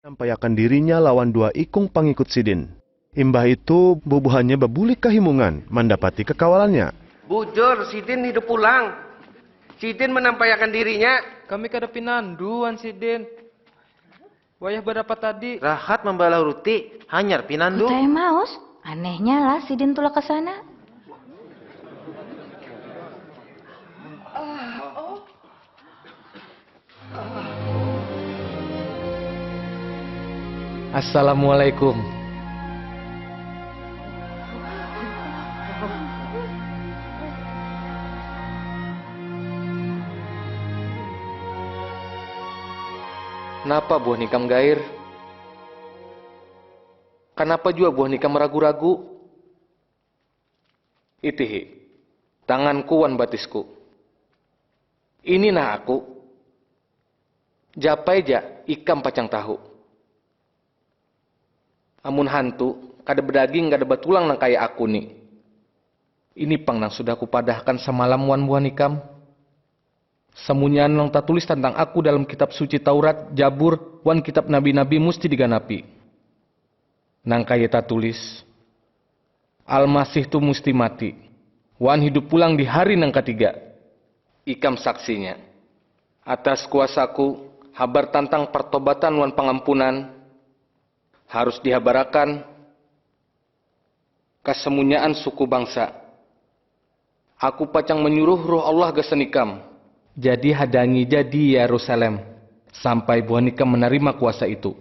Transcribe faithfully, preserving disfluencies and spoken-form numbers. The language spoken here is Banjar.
Nampaiakan dirinya lawan dua ikung pangikut sidin. Imbah itu, bubuhannya babulik ka himungan, mandapati kakawalannya. Bujur, sidin hidup pulang. Sidin manampaiakan dirinya. Kami kada pinandu wan sidin. Wayah barapat tadi. Rahat mambalah ruti, hanyar pinandu. Kota Emmaus, anehnya lah sidin tulak ke sana. Assalamualaikum. Napa buah nikam gair? Kanapa jua buah nikam ragu-ragu? Itihi, tanganku wan batisku. Ini nah aku. Japai ja, ikam pacang tahu. Amun hantu, kada badaging, kada batulang nang kaya aku ni. Ini pang nang sudah kupadahkan samalam wan buhan ikam. Samunyaan nang tatulis tantang aku dalam kitab suci Taurat, Jabur, wan kitab nabi-nabi musti diganapi. Nang kaya tatulis, Al-Masih tu musti mati, wan hidup pulang di hari nang katiga. Ikam saksinya. Atas kuasaku, habar tantang partobatan wan pangampunan harus dihabarakan ka samunyaan suku bangsa. Aku pacang manyuruh Ruh Allah gasan ikam. Jadi hadangi ja di Yerusalem, sampai buhan ikam manarima kuasa itu.